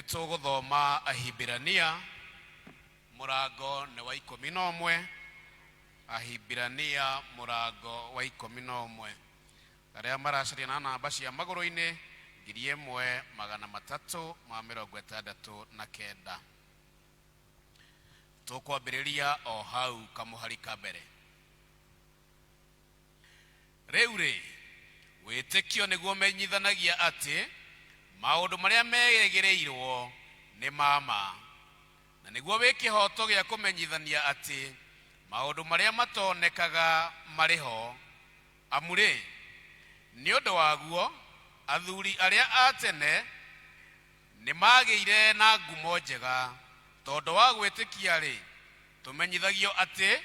Tũgũthoma Ahibirania mũrango nĩ wa 11. Ahibirania mũrango wa 11. Arĩa maracaria na namba cia magũrũ-inĩ 1369. Tũkwambĩrĩria o hau kamũhari ka mbere. Rĩu-rĩ, wĩtĩkio nĩguo ũmenyithanagia atĩ maũndũ marĩa merĩgĩrĩirũo nĩ ma ma, na nĩguo wĩ kĩhooto gĩa kũmenyithania atĩ maũndũ marĩa matonekaga marĩ ho. Amu-rĩ, nĩ ũndũ waguo athuri arĩa a tene nĩmaagĩire na ngumo njega. Tondũ wa gwĩtĩkia-rĩ, Tũmenyithagio atĩ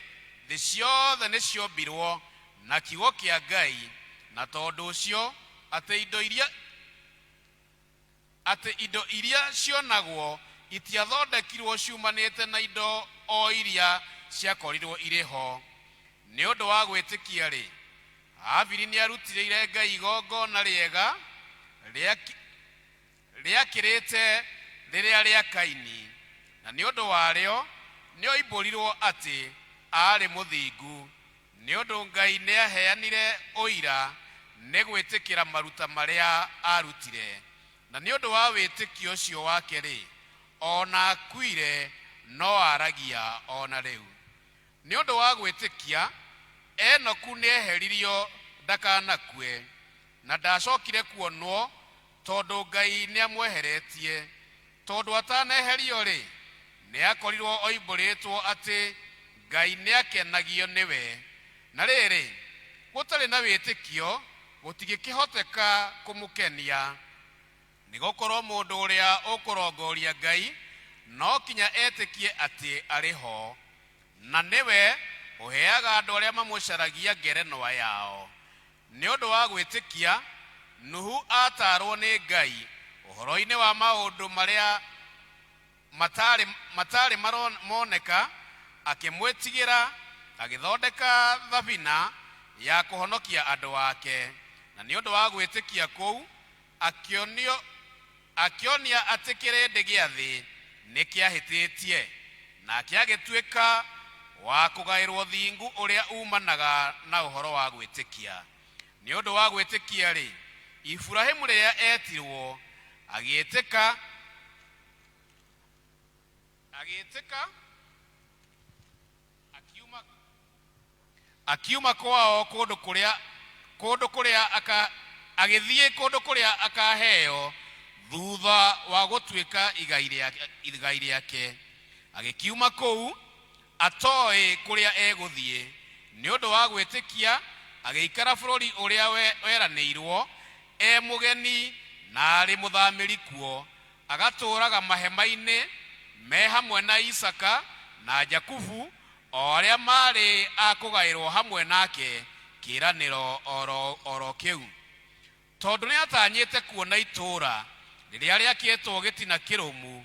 thĩ ciothe nĩciombirwo na kiugo kĩa Ngai, na tondũ ũcio atĩ indo iria atĩ indo iria cionagwo itiathondekirwo ciumanĩte na indo o iria ciakorirwo irĩ ho. Nĩ ũndũ wa gwĩtĩkia-rĩ, Habili nĩarutĩire Ngai igongona rĩega rĩa rĩakĩrĩte rĩrĩa rĩa Kaini, na nĩ ũndũ warĩo nĩoimbũrirwo atĩ aarĩ mũthingu, nĩ ũndũ Ngai nĩaheanire ũira nĩ gwĩtĩkĩra maruta marĩa aarutire. Na nĩ ũndũ wa wĩtĩkio ũcio wake-rĩ, o na akuire no aaragia o na rĩu. Nĩ ũndũ wa gwĩtĩkia, Enoku nĩeheririo ndakanakue, na ndacookire kuonwo tondũ Ngai nĩamweheretie. Tondũ ataneherio-rĩ, nĩakorirwo oimbũrĩtwo atĩ Ngai nĩakenagio nĩwe. Na rĩrĩ, gũtarĩ na wĩtĩkio gũtingĩkĩhoteka kũmũkenia, nĩgũkorwo mũndũ ũrĩa ũkũrongoria Ngai no kinya etĩkie atĩ arĩ ho, na nĩwe ũheaga andũ arĩa mamũcaragia ngerenwa yao. Nĩ ũndũ wa gwĩtĩkia, Nuhu aataarwo nĩ Ngai ũhoro-inĩ wa maũndũ marĩa matarĩ, matarĩ moneka, akĩmwĩtigĩra, agĩthondeka thabina ya kũhonokia andũ ake. Na nĩ ũndũ wa gwĩtĩkia kũu, akĩonio, akĩonia atĩ kĩrĩndĩ gĩa thĩ nĩ kĩahĩtĩtie, nake agĩtuĩka wa kũgaĩrwo thingu ũrĩa uumanaga na ũhoro wa gwĩtĩkia. Nĩ ũndũ wa gwĩtĩkia-rĩ, Iburahimu rĩrĩa eetirwo, agĩĩtĩka, agĩĩtĩka, akiuma akiuma kwao kũndũ kũrĩa kũndũ kũrĩa aka agĩthiĩ kũndũ kũrĩa akaheo thutha wa gũtuĩka igai rĩa- igai rĩake. Agĩkiuma kũu atoĩ kũrĩa egũthiĩ. Nĩ ũndũ wa gwĩtĩkia agĩikara bũrũri ũrĩa we- weranĩirwo e mũgeni na arĩ mũthamĩri kuo, agatũũraga mahema-inĩ me hamwe na Isaaka na Jakubu, o arĩa maarĩ a kũgaĩrwo hamwe nake kĩĩranĩro o ro kĩu. Tondũ nĩatanyĩte kuona itũũra rĩrĩa rĩakĩtwo gĩtina kĩrũmu,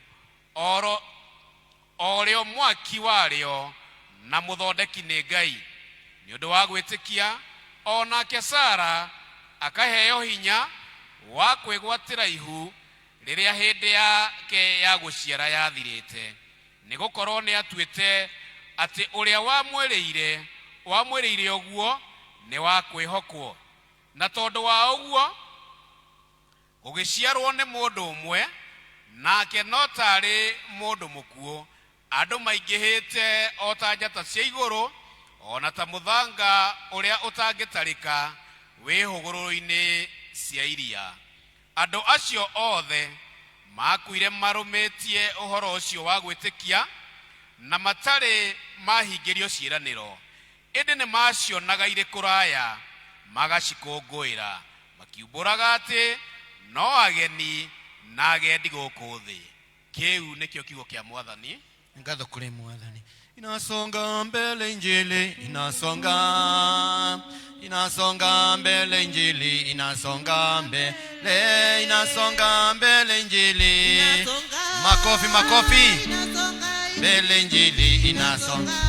o rĩo mwaki warĩo na mũthondeki nĩ Ngai. Nĩ ũndũ wa gwĩtĩkia, o nake Sara akaheo hinya wa kwĩgwatĩra ihu rĩrĩa hĩndĩ yake ya gũciara yathirĩte, nĩ gũkorwo nĩatuĩte atĩ ũrĩa wamwĩrĩire wamwĩrĩire ũguo nĩ wa kwĩhokwo. Na tondũ wa ũguo gũgĩciarwo nĩ mũndũ ũmwe, nake no taarĩ mũndũ mũkuũ, andũ maingĩhĩte o ta njata cia igũrũ, o na ta mũthanga ũrĩa ũtangĩtarĩka wĩ hũgũrũrũ-inĩ cia iria. Andũ acio othe maakuire marũmĩtie ũhoro ũcio wa gwĩtĩkia, na matarĩ maahingĩrio ciĩranĩro, ĩndĩ nĩmaacionaga irĩ kũraya, magacikũngũĩra, makiumbũraga atĩ no ageni na agendi gũkũ thĩ. Kĩu nĩkĩo kiugo kĩa Mwathani. Ngatho kũrĩ Mwathani. Inasonga mbele injili, inasonga, inasonga mbele injili, inasonga mbele, inasonga mbele injili. Inasonga. Makofi, makofi. Inasonga. Mbele injili, inasonga.